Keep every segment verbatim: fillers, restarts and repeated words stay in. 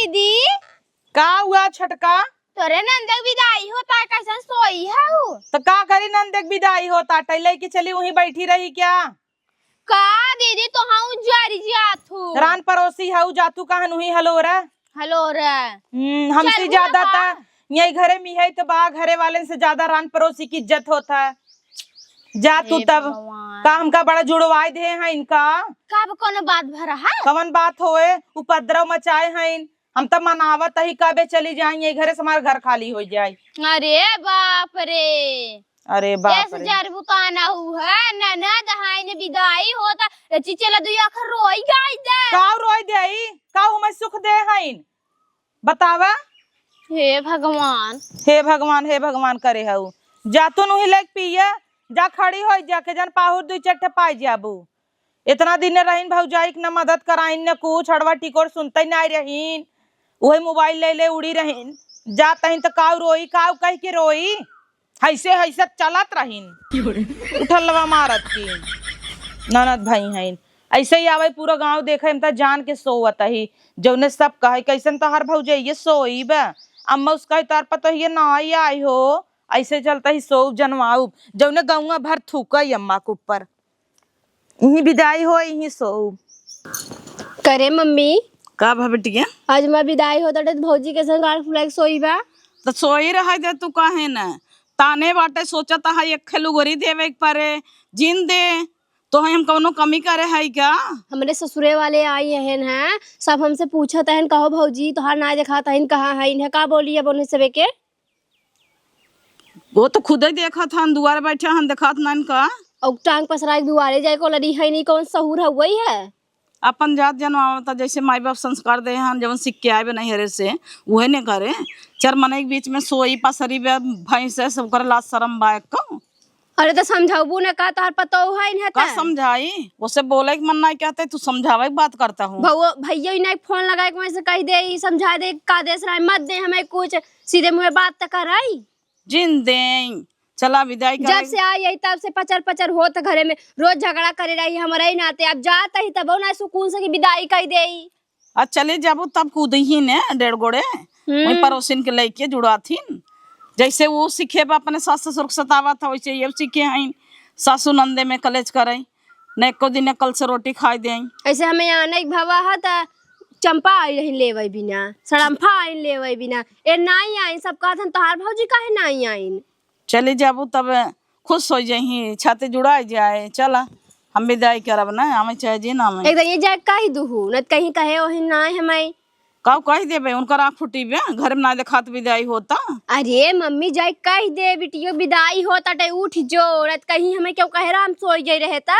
दीदी। का हुआ छोटका? तोरे नंदक विदाई होता है, कैसन सोई है उ? तो का करी, नंदक विदाई होता, टै लेके चली, वहीं बैठी रही क्या? का दीदी, तो हाँ जरी जात हूँ। रान परोसी है, उ जातू कहन हुई हलो रे। हलो रे। हम्म, हमसे चलबू ना ज्यादा का? ता यही घरे में है तो बा, घरे वाले से ज्यादा रान परोसी की इज्जत होता है। जा तू हे तब। भगवान। का हमका बड़ा जुड़वाए दे हैं इनका? का अब कौनो बात भरा है? कवन बात होए? उपद्रव मचाए हैं इन। हम तब मनावत ही कबे चली जाई, यही घरे से हमार घर खाली हो जाए। अरे बाप रे। अरे बाप रे। जरबू ताना हु है, ननद है, ने विदाई होता, ए चिचेला दुई आखर रोई गाई दे। का रोई देई? का हमें सुख दे हईन? बतावा। हे भगवान। हे भगवान, हे भगवान करे हऊ। जा तू नुही लेके पिए, जा खड़ी होई, जाके जन पाहुर दुई चार ठे पाई जाबू। इतना दिन रहीन भौजाई के न मदद कराइन न कुछ, हड़वा टिकोर सुनते नाई रहीन, वही मोबाइल ले ले उड़ी रहीन। जात हईन त काऊ रोई, काऊ कह के रोई, हैसे हैसे चलत रहीन। उठलवा मारत की ननद भाई हईन, ऐसे ही आवे पूरा गाँव देखे, हम त जान के सोवत ही, जौने सब कहे कैसन तोहार भौजाई ये सोई बा, अम्मा उसका ही तोहार पतोहिए ना आई आई हो, ऐसे चलता ही सोऊ जनवाऊ, जौने गौवा भर थूका अम्मा के ऊपर। इहीं विदाई हो, इहीं सोऊ। करे मम्मी। का भा बिटिया? आज हमार विदाई होता, तो भौजी के संग गाल फुलाए के सोई बा। तो सोई रहे दे तू, काहे न? ताने बाटे सोचत है, एक लुगरी देवे के परे, जिन दे, तो हम कौनो कमी करे है क्या? हमरे ससुरे वाले आई हन, हैं, सब हमसे पूछत हन, कहो भौजी, तोहार नाई देखात हन, कहाँ हन, इन्हें का बोली अब उन्हें सबे के? वो तो खुदे देखत हन, दुआरे बैठे हन, देखात नाइन का? और टांग पसरा के दुआरे जाए को लड़ी है नहीं, कौन सहूर है वही है। अपन जात जनवावता, जैसे माई बाप संस्कार दे हन, जवन सीख के आए बे नैहरे से, उहे ने करे। चार मनई के बीच में सोई पसरी बे भैंस है, सब कर लाज शरम बा एको। अरे तो समझाबू ना का, तोहर पतोह है इन्हें का त। समझाई? उसे बोले के मन नहीं कहते, तू समझावे के बात करता हूँ। भौ-, भैया इन्हें फोन लगाए के वैसे कह दे, ई समझा दे, का देश रहे, मत दे हमें कुछ, सीधे मुँह बात त कराई। जिन देई, चला विदाई जब करे। से आई है तब से पचर पचर होत घरे में, रोज झगड़ा करे रही हमारे ही नाते। अब जात ही तब ना सुकून से कि विदाई कह देई। आ चले जाबू तब कूदही ने डेढ़ गोड़े, हम्म। वही पड़ोसिन के लइके जुड़ाथिन। जैसे वो सीखे बा अपने सास ससुर के सतावत है, वैसे ये सीखे हैं सासू नंदे में कलेज करे, न एको दिन कल से रोटी खाई दें। ऐसे हमें यहाँ नहीं भवा है त चंपा आई रही लेवे बिना, सड़म्फा आई लेवे बिना, ए नाई आइन, सब कहत हन तोहार भौजी काहे नाई आइन? चली जाबू तब खुश हो जही, छाती जुड़ा जाए। चला, हम विदाई करब ना, आवे चाहे जी ना आवे। एकदम ये जाए कही दुहू, न त कहीं कहे ओही ना है मैं। काऊ कह देबे, उनकर आँख फूटी बे, घर में ना देखात विदाई होता। अरे मम्मी जाए कह दे बिटियो विदाई होता टे उठ जो, न त कहीं हमें क्यों कहे रहा हम सोई गए रहे ता।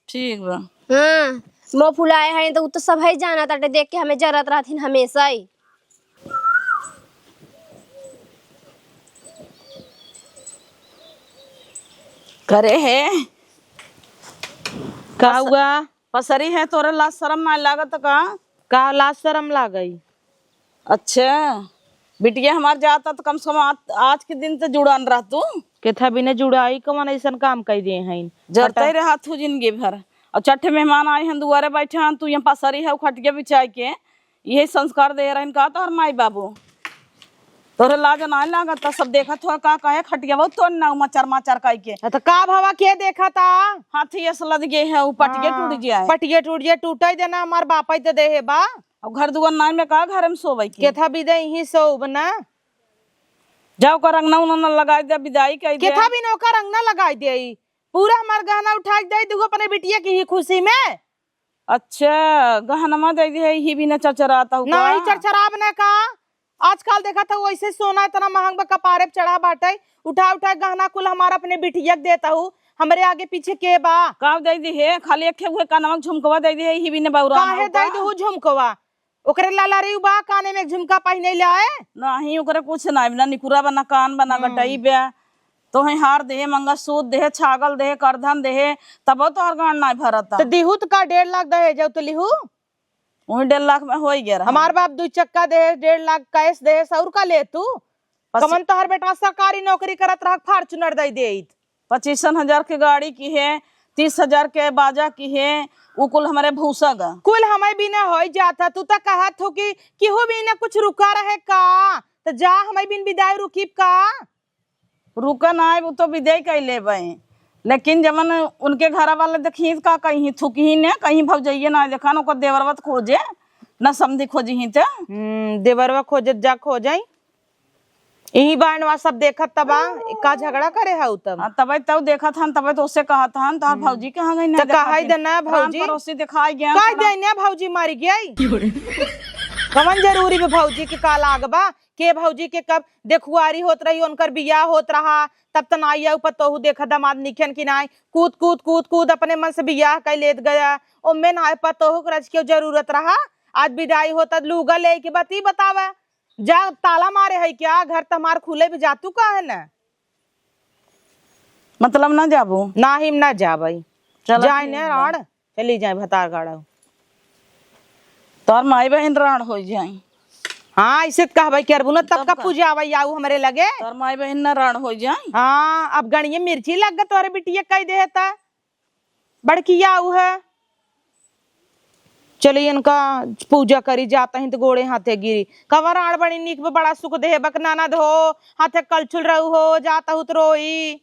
ठीक बा। हाँ, मुँह फुलाए हैं तो उ तो सब है जाना ताटे, देख के हमें जरत रहथिन हमेशा ही। करे है। का पस-, हुआ? पसरी है, तोरे लाज शरम ना लागत का? का लाज शरम लागई? अच्छा, बिटिया हमार जाता तो कम से कम आज, आज के दिन तो जुड़ान रह तू। केथा बिना जुड़ाई कवन ऐसन काम कई दे हैं? जरते पता रहा तू जिंदगी भर। और चट्ठे मेहमान आए हैं, दुआरे बैठे हैं, तू यहाँ पसरी है, खटिया बिछाए के। यही संस्कार दे रहन का तोहर माई बाबू? तोहरे लाज नाहीं लागत, त सब देखत हुआ का कहे खटिया बहुत तोड़ ना मचर मचर कई के। हाँ, तो का भवा के देखा था? हाथी ऐसे लद गए है, उ पटिया हाँ, टूट गया है। पटिया टूट गया, टूटे देना, हमार बापा ही तो दे है बा। अब घर दुआर नाई में का घर में सोवे की? केथा बिदे यहीं सोब ना। जाओ कर अंगना उंगना लगाई दे, विदाई कई दे। केथा बिन ओकर अंगना लगाई दे। पूरा हमार गहना उठा के दे दूगो अपने बिटिया की ही खुशी में। अच्छा, गहनमा दे दे, ही बिना चरचराता हूँ का? नहीं, चरचराब ना का। आजकल देखत हऊ वैसे सोना इतना महंग बा, कपारे पे चढ़ा बाटे। उठा उठा गहना कुल हमारा अपने बिटिया के देता हूँ। हमरे आगे पीछे के बा? का दे दे है, खाली एक ठे उहे कानवा के झुमकवा दे दे है, ही बिना बौरा काहे दे दू झुमकवा? ओकरे लाला रे बा काने में एक झुमका पहिने लाए। नहीं, ओकरे कुछ ना, ना निकुरा बा, ना कान बा, ना हम्म। गटई बा। तोहे हार देहे, मंगलसूत्र देहे, छागल देहे, करधन देहे, तबो तोहर गांड नाय भरता। तो दिहू तो का डेढ़ लाख दहेज तो लिहू? वही डेढ़ लाख में होई गया रहा। हमार बाप दुई चक्का देहे, डेढ़ लाख कैश देहे, सौ का ले तू। पच्चीस कमन तोहर बेटवा सरकारी नौकरी करत रहा, Fortuner दे देइत। पच्चीसन हजार के गाड़ी की है, तीस हजार के बाजा की है, उ कुल हमरे भूसा गा। कुल हमइ बिना होइ जात ह। तू त कहत हो कि केहू बिना कुछ रुका रहे का? त जा हमइ बिन बिदाई रुकीब का? रुका नाहीं, उ तो बिदाई कइ लेबइ। लेकिन जवन उनके घर वाले देखिहीं त का कहिहीं, थुकिहीं न, कहिहीं भौजइये नाहीं देखन, ओकर देवरवा त खोजे, न समधी खोजिहीं त। हम्म, देवरवा खोजत जा खोजइ। इही बानवा सब देखत तबा, का झगड़ा करे हउ तब? हाँ, तबे तउ देखत हन, तबे तो ओसे कहत हन, तोहार हम्म। भौजी कहाँ गइन त है, कहइ देखात दे ना राम भौजी। पड़ोसी देखाइ गया कह थोड़ा। दे ना भौजी मरि गइ। कवन जरूरी बा भौजी के का लाग बा? के भौजी के कब देखुआरी होत रही, उनकर बियाह होत रहा, तब त नाई आउ पतोहू देखा दमाद निखन कि नाई, कूद, कूद, कूद, कूद अपने मन से बियाह कइ लेत गया। ओम्मे नाई पतोहू के रज के जरूरत रहा। आज बिदाई होता लूगा लेके बती बतावा। जा, ताला मारे है क्या? घर त हमार खुले भी, जा तू काहे न? मतलब ना जाबू? ना, हम ना जाबइ। चला जाए ठीक ने बा। राण, चली जाए भतार गाड़ा। तोर माई बहिन राण होइ जाई। हाँ, अइसे त कहबइ करबू न, तब तब का का? पूजा आवइ आऊ हमरे लगे। तोर माई बहिन ना राण होइ जाई। हाँ, अब गणिये मिर्ची लग गा तोरे बिटिया कइ देहे त। बड़किया उ है। चली इनका पूजा करी, जात ही त गोड़े हाथे गिरी। कवर आड़ बड़ी नीक बा, बड़ा सुख देहे बक ननद हो, हाथे कलछुल रहू हो, जात हूँ त रोई।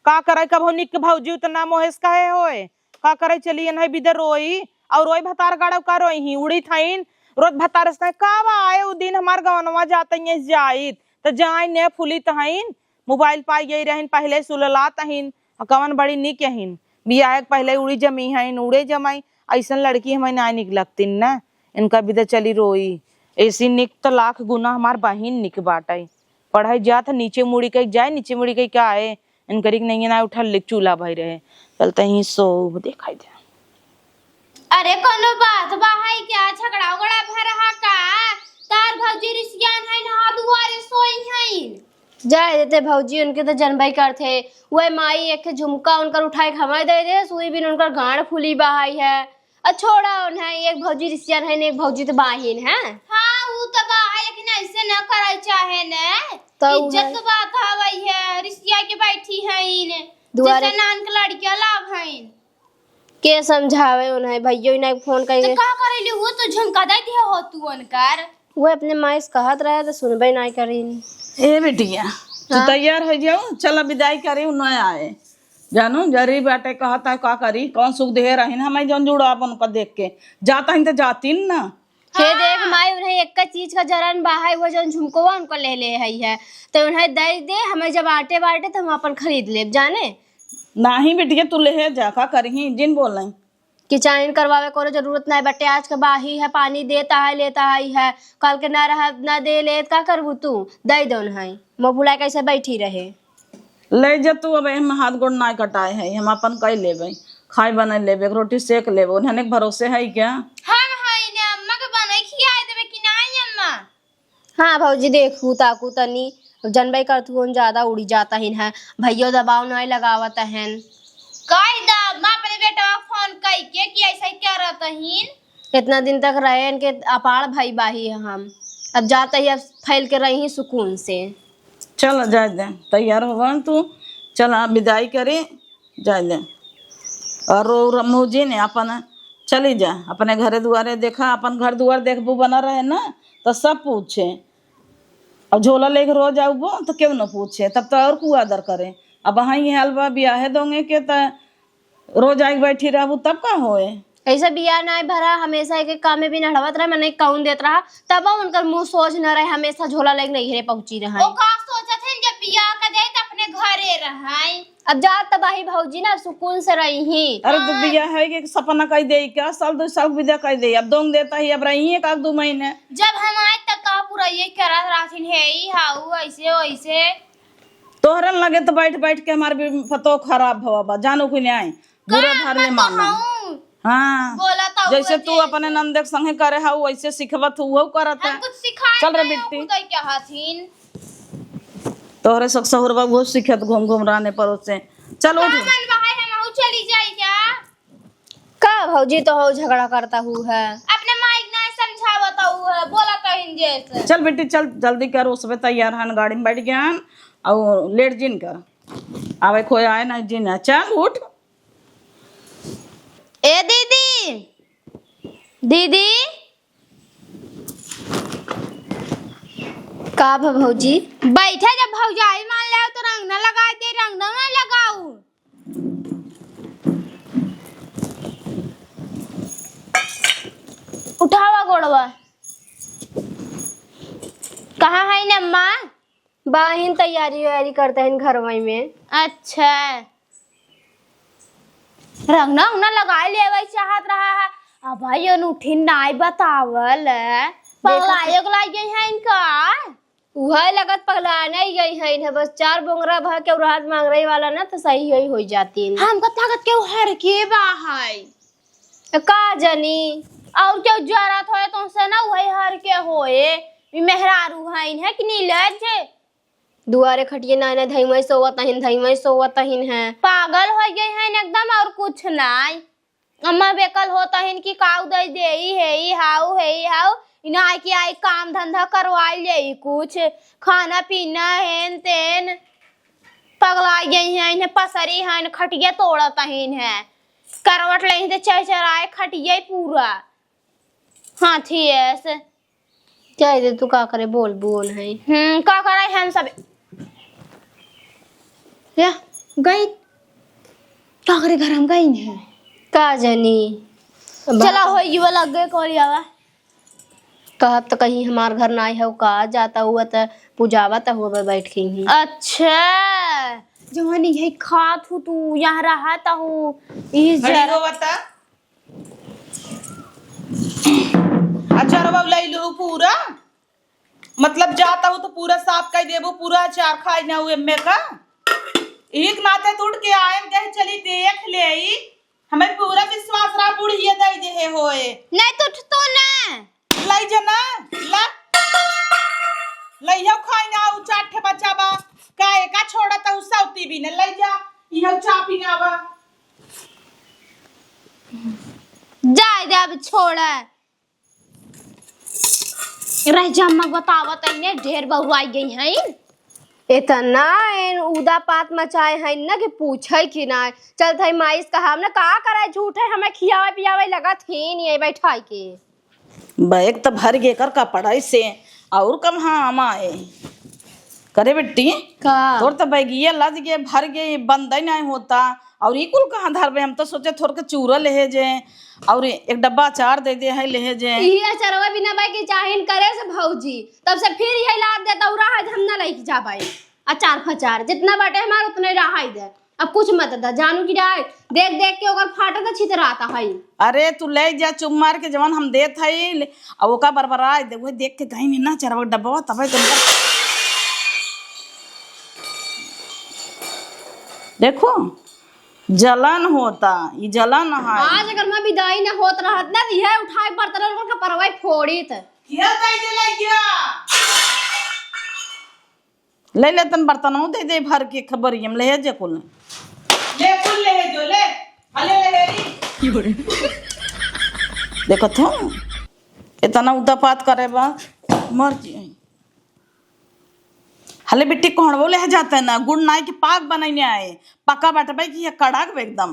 का करे कबहू निक भौजी उतना मोहेस कहे होए। का करे चली इन्हें बिदे रोई, और रोई भतार गाड़व का रोई ही, उड़ी थईन, रोज भतार से कहे, "का बा आए उ दिन हमार गवनवा जात ही जाइत, त जाई ने फुली तहईन, मोबाइल पाई गई रहिन, पहले सुलला तहिन।" आ कवन बड़ी निक यहिन, बियाह के पहिले उड़ी जमी हइन, उड़े जमाई, अइसन लड़की हमें नाय निक लगतिन न, इनका बिदे चली रोई। ऐसी निक त लाख गुना हमार बहिन निक बाटइ। पढ़ाई जात ह नीचे मुड़ी कइ जाए, नीचे मुड़ी कइ का आए, इनकरी के नइये ना उठल लिक चूल्हा भई रहे। चलते ही सो देखाई दे। अरे कौनो बात बा है क्या? झगड़ा उगड़ा भय रहा का? तार भौजी रिसियान है ना दुआरे सोई है। जाए देते भौजी, उनके त जनबई करथे। वह माई एक ठे झुमका उनकर उठाए के हमारे दे दे, सुई बिन उनकर गांड फूली बहाई है। अ छोड़ा उन्हें, एक भौजी रिसियान है, एक भौजी त बाहिन है। हाँ, ऊ त बा है, लेकिन ऐसे न करे चाहे न। त ऊ इज्जत है। के बात हवई है, रिसिया के बैठी है इन। दुआरे जैसे नान के लड़कियां लाभ है इन। के समझावे उन्हें, भइयो इन्हें फोन तो कइके। का करेली, वो तो झुमका दे दिया हो तू उनकर। वो अपने माई से कहत रहे त सुनबे नाहीं करीन। ए बिटिया, तू हाँ? तैयार होइ जाओ, चला बिदाई करी, उ न आए। जानो, जरी बाटे कहत है, का करी, कौन सुख देहे रहिन, हमें जौन जुड़ाव उनका देख के। जात हइन त जातिन न। हे हाँ। देख माई, उन्हें एक चीज का जरन बा है, वो जौन झुमकवा उनको ले ले है, है। त उन्हें दे दे, हमें जब आटे बाटे त हम अपन खरीद लेब, जाने? नाहीं बिटिया, तू लेहे जा, का करिहीं, जिन बोलें। कि चाइन करवावे कोनो जरूरत नाहीं बटे, आज के बाही है, पानी देता है, लेता है, है। कल के ना रहा, ना दे ले, का करबू तू? दे दो उन्हें, मुँह फुलाए कैसे बैठी रहे? ले जा तू, अब हम हाथ गोड़ नाहीं कटाए है, हम अपन कइ लेबे, खाए बनाए लेबे, एक रोटी सेक लेबे, उन्हें एक भरोसे है क्या? हाँ, हाँ, इन्हें अम्मा के बनाए खियाए देबे कि नाहीं अम्मा? हाँ भौजी, देखू ताकू तनी, जनबे करत हुन, ज्यादा उड़ी जात हिन है, भइयो दबाव नाहीं लगावत हन। कहि द, मैं अपने बेटवा फोन कइ के कि ऐसे करत हिन। इतना दिन तक रहे इनके अपार भाई बाही हम, अब जात ही, अब फैल के रही सुकून से। चल जाए दे, तैयार होवन तू, चल विदाई करी। जाए ले। और रो रमू जी ने अपन चली जा, अपने घरे दुआरे देखा, अपन घर दुआर देखबू बना रहे ना, तो सब पूछे। और झोला लेके रोज आउबो तो केहू न पूछे, तब तो और कु आदर करे। अब हाँ ये हाल बा, बियाहे दोंगे के त रोज आके बैठी रहबू, तब का होए? ऐसे बियाह नाय भरा, हमेशा एक एक काम में भी नहड़वत रहे, मने कौन देत रहा, तब उनकर मुंह सोझ न रहे, हमेशा झोला लेके नैहरे पहुंची रहे। वो का सोचत हैं, जब बियाह कर दे त अपने घरे रहे। अब जात त बाही भौजी ना, सुकून से रही ही। अरे तो हाँ। बियाह है कि सपना कह दे क्या, साल दो साल विदा कह दे, अब दोंग देता ही, अब रही है का दो महीने। जब हम आए तब का पूरा ये करत रहथिन, हे ई हाउ, ऐसे वैसे। तोहरन लगे तो बैठ बैठ के हमार भी पतो खराब भवा बा, जानो कि नहीं, बुरा का भार ले पतो मानो। हूँ? हाँ, बोला तो जैसे हुआ तू जे। अपने नंद के संगे करे हा, वैसे सिखबत हु, वो करत हम है। कुछ सिखाए चल रे नहीं, बिट्टी। खुद ही क्या हथिन। तोहरे सक सहुरबा वो सिखत घूम घूम रहने परोसे। चल उठ। का मन बहाय हम हूँ चली जाई क्या? का भौजी तो हो झगड़ा करता हु है। अपने माइक नहीं समझावत हु है, बोला तो इन जैसे। चल बेटी चल, जल्दी कर, उसमें तैयार हन, गाड़ी में बैठ गया हन, और लेट जिन कर। आवे कोई आए ना जिन, चल उठ। ए दीदी, दीदी। का भा भौजी? बैठा, जब भौजाई मान ले तो रंग ना लगाए दे, रंग ना, ना लगाऊ। उठावा गोड़वा। कहाँ है अम्मा? बाहिन तैयारी वैयारी करते हैं घरवई में। अच्छा, रंगना उंगना लगाए लेवे चाहत रहा है। अब भाई अनूठी नाई बतावल है। देखो पगलाए उगलाए गई है इनका। उहे लगत पगलाने ही गई है इन्हें, बस चार बोंगरा भा के रात मांगरई वाला ना तो सही होई, होई जाती। हमका ताकत के हर के बा है। का जनी, और केहू जरत होए तो उनसे ना वही हर के होए। ई मेहरारू हइन है कि नीलज? दुआरे खटिए ना, ना धइमई सोवत अहिन, धइमई सोवत अहिन है। पागल हो गए हैं एकदम, और कुछ नाई। अम्मा बेकल होत अहिन कि काऊ दे दे, ई है, ई हाउ है, ई हाउ। इना आए कि आई काम धंधा करवाई ले, ई कुछ खाना पीना हेन तेन। पगलाई गई हैं, इन्हें पसरी हैं, खटिया तोड़त अहिन है। करवट ले इन्हें चरचराए खटिया पूरा। हाथी ऐसे। जाए दे, तू का करे, बोल बोल है। हम्म, का करे हम सब। या, गई। का करे घर हम गई है। का जानी। चला हो, ये वाला गए कॉल आवा। कहब त कहीं हमार घर ना है का, जाता हुआ त पुजावा त हुआ बैठ के ही। अच्छा, जवानी है खात हूँ तू, यहाँ रहता हूँ। ई घड़ी जरा होवता। अचारवा लइलू पूरा, मतलब जाता हूँ तो पूरा साफ कर देबू, पूरा अचार खाई ना हुए में का। एक नाते तुड़ के आयम कहे चली देख ले, हमें पूरा विश्वास रहा बुढ़िया दे दे होए। नहीं तो उठ तो ना। लई जा ना, ला। लइहो खाई ना, उ चार ठे बच्चा बा, का एका छोड़ा त उ सौती भी न लई जा, इहो चापी ना बा। जाए दे अब छोड़ा। रह जा, अम्मा बतावत है ने, ढेर बउराई गई हैं। इतना इन उदापात मचाए हैं ना कि पूछे कि ना। चल थाई माइस का हम ना का करे, झूठे हमें खियावे पियावे लगत ही नहीं है बैठाई के। बैग त भर गे कर कपड़ा से, और कब हाँ हम आए। करे बिट्टी, का? तोर त बैगिया लद गे, भर गे, बंद ही नहीं होता। और ई कुल कहाँ धरबे? हम तो सोचे थोर के चूरा लेहे जे, और एक डब्बा अचार दे दे है लेहे जे। ई अचारवा बिना बाई के चाहिन करे से भौजी, तब से फिर यही लाद देता, उ रहा है, हम ना लेके जा पाए। अचार फचार जितना बाटे हमार उतने रहा ही दे। अब कुछ मत दा, जानू की राय, देख देख के ओकर फाटत छितराता है। अरे तू ले जा चुप मार के, जवन हम देत हई, ले, अब ओका बरबराए दे, वही देख के गई में ना चरवा डब्बा तबे तुमका। देखो, जलन होता, ई जलन है। आज अगर मैं विदाई ना होत रहत ना, तो यह उठाए बर्तन और कपड़वा फोड़ित। यह दे दे ले गया। ले ले तन बर्तनों दे दे भर के खबरियम ले जे कुल। ले कुल ले जो ले। हले ले री। देखत हो, इतना उदापात करे बा, मर जी। हले बिट्टी कोहड़वो ले जाते ना, गुड़ नाई के पाक बनैने आए, पका बटबे कि ये कड़क बे एकदम।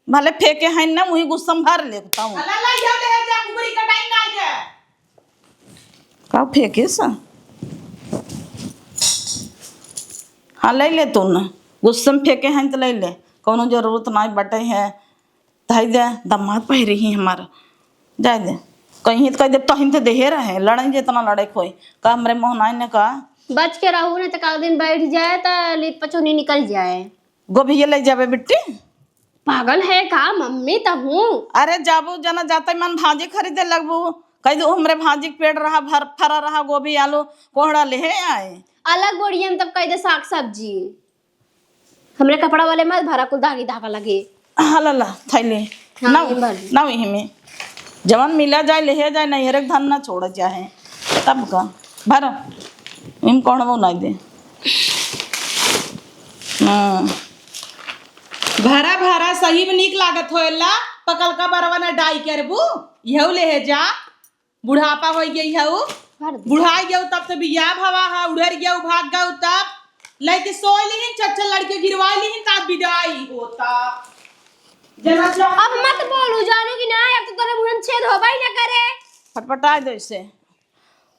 भले फेंके हैं ना, वही गुस्सा में भर लेता हूँ। अला ला जाओ ले जा, कुकरी कटाई ना जा। का फेंके सा? हाँ, ले ले तू ना, गुस्सा में फेंके हैं तो ले ले, कोनो जरूरत नाई बटे है। धई दे, दमाद पहिरे ही हमार। जाए दे। कहीं तो कह दे, तहिन ते देहे रहे, लड़ाई जितना लड़े खोई। का हमरे मोहनाई ने का? बच के रहू, नहीं तो काल दिन बैठ जाए, तो लीप पचौनी निकल जाए। गोभी ये ले जाबे बिट्टी? पागल है का मम्मी तहूँ? अरे जाबू जना जाते मन भाजी खरीदे लगबू। कह दू हमरे भाजी के पेड़ रहा, भर, फरा रहा, गोभी, आलू, कोहड़ा लेहे आए। अलग बोरियन तब कह दे साग सब्जी। हमरे कपड़ा वाले मत भरा, कुल दागी धागा लगे। हाँ, ला, ला, थैली। हाँ, नाउ, ये भर ली। नाउ, यही में। जवन मिला जाए, लेहे जाए, नहीं, हर एक धन ना छोड़ा जाए। तब का? भरो। इम कौन वो ना दे। हाँ। भरा, भरा, सही में नीक लागत होएला, पकल का बरवा ना डाई करबू, यहू लेहे जा। बुढ़ापा होइ गई है उ। भर दे। बुढ़ाई गयो तब से बियाह भवा है, उड़र गयो, भाग गयो तब। लइके सोई लिहिन, चच्चा लड़के गिरवाई लिहिन, तब विदाई होता। अब मत बोलू, जानू कि ना, अब तो तोरे मुंह में छेद होबे ही ना करे। फटफटाए दो इसे।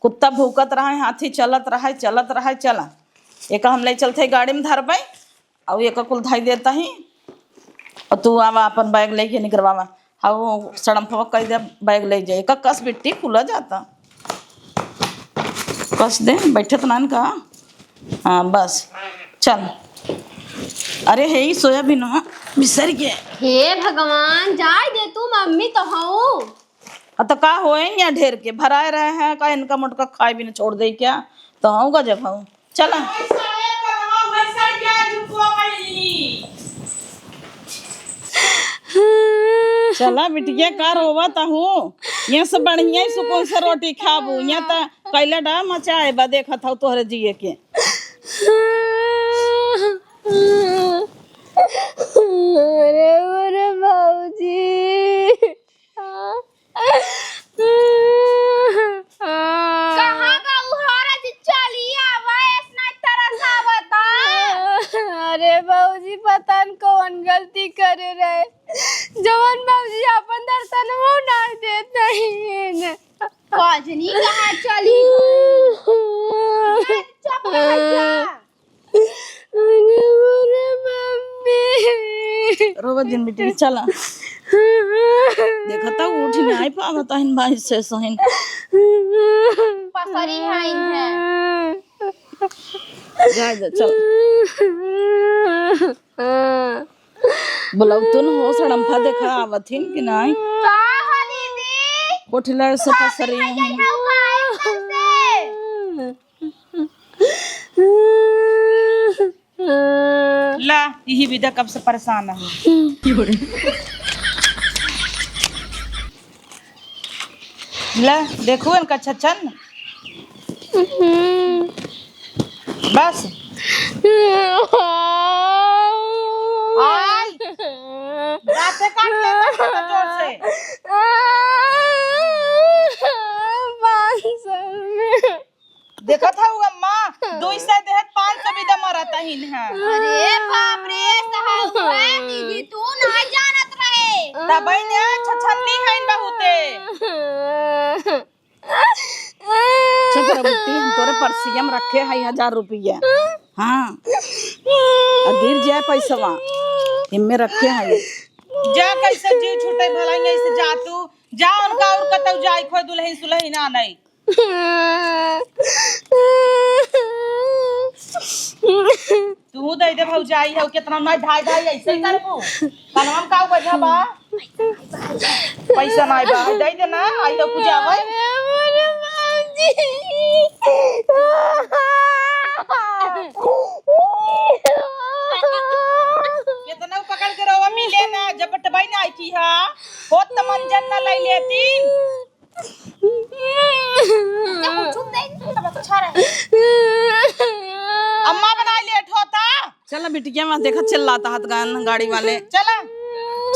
कुत्ता भूकत रहे, हाथी चलत रहे, चलत रहे, चला। एक हम ले चलते गाड़ी में धरबे, अउ एक कुल धाई देता ही, अउ तू आवा अपन बैग लेके निकरवावा। हाँ, वो सड़म्फवा कह दे, बैग ले जाए। एक कस बिट्टी खुला जाता। कस दे, बैठत नान का। हाँ, बस, चल। अरे, हे, ई सोयाबीनवा बिसर गए। हे भगवान, जाए दे तू, मम्मी तो हूँ। अ, तो का होए, यहाँ ढेर के भराए रहे हैं, का इनका मोटका खाए भी न छोड़ दे क्या? तो हूँ गजब हूँ। चला। चला बिटिया, का रोवत हूँ? ये से बढ़िया ही सुकून से रोटी खाबू। यहाँ त कैला डा मचाए बा, देखत हूँ तोहरे जिए के। अरे, अरे भौजी। कहाँ का उहारा जी, चली आवा, ऐसना तरस आवता। अरे भौजी, पता न कौन गलती करे रहे, जवन भौजी अपन दर्शनवो ना देत रही। कजनी कहाँ चली गई? चुप रह जा। अरे मोरे मम्मी। रोवा जिन बेटी, चला। देखा त उठ नाहीं पावत हइन भाई से सहिन। पसरी हइन है। जा, जा, चल। बोलाऊ तो न हो, सड़म्फा देखा आवत हिन कि नाहीं? का हो दीदी? कोठिला से पसरी हइन। ला, यही विदा कब से परेशान है। ला, देखो इनका छछन। बस। आई। दांते काट लेता है जोर से। पाँच सौ में। देखत हऊ अम्मा, दुई सौ देहत पाँच सौ बिदा मरत अहिन है। अरे बाप रे, सहाउ है दीदी, तू नाहीं जानत रहे। तबई ने छछन्नी हईन बहुते। चुप रह बिट्टी, हम तोरे पर्सिया में रखे हई हजार रुपया। हाँ, आ गिर जाए पैसवा, इनमें रखे हई। जा, कैसे जीव छूटे भला, यहीं से जा तू, जा उनका और कतऊ जाए, खोई दुल्हन सुलहिन आनई। तू दे दे भौजाई, हऊ केतना ना ढाई ढाई ऐसे ही करबू। कनवा में का बजा बा? पैसा नाई बा, दे दे ना, आई तो पूजा आवे। अरे मोरे बाबूजी। केतना पकड़ के रोवा मिले ना, जब बटबाई ना आई की हा, होत त मन जन ना लाई लेती। अम्मा बनाए लेट होता। चला बिटिया, वहाँ देखा चिल्लाता हाथ गान गाड़ी वाले। चला।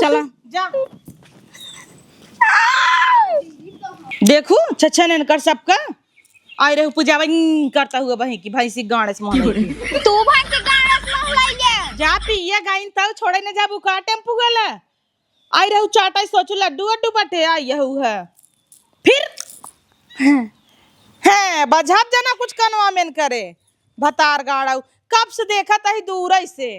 चला। जा। देखू, छछन इनकर सबका। आई रहू पूजा वहीं करता हुआ बही की भैंसी गाड़े से मोहन की। तू भैंसी गाड़े से मोहन ले। जा पिए गाइन तऊ छोड़े न जाबू का टेम्पू गला। आई रहू चाटाई सोचू लड्डू वड्डू बटे आई यहू है। फिर हैं, बझाप जना कुछ कनवा में न करे। भतार गाड़ाऊ कब से देखत अही दूर से।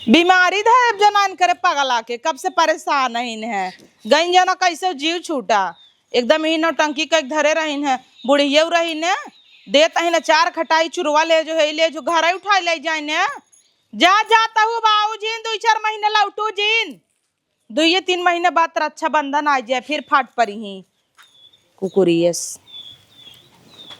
बीमारी धरब जना न करे पगला के, कब से परेशान अहिन है। गइन जना कैसे जीव छूटा। एकदम ही नौटंकी कइके धरे रहिन है। बुढ़ियऊ रहिन है, देत अहिन चार खटाई चुरवा ले जो है, ले जो घर उठाई ले जाइन है। जा, जा, तहु बाऊ जिन, दुई चार महीना लौटू जिन। दुइये तीन महीना बाद रक्षाबंधन आ जाए, फिर फाट परी ही। कुकुरियस।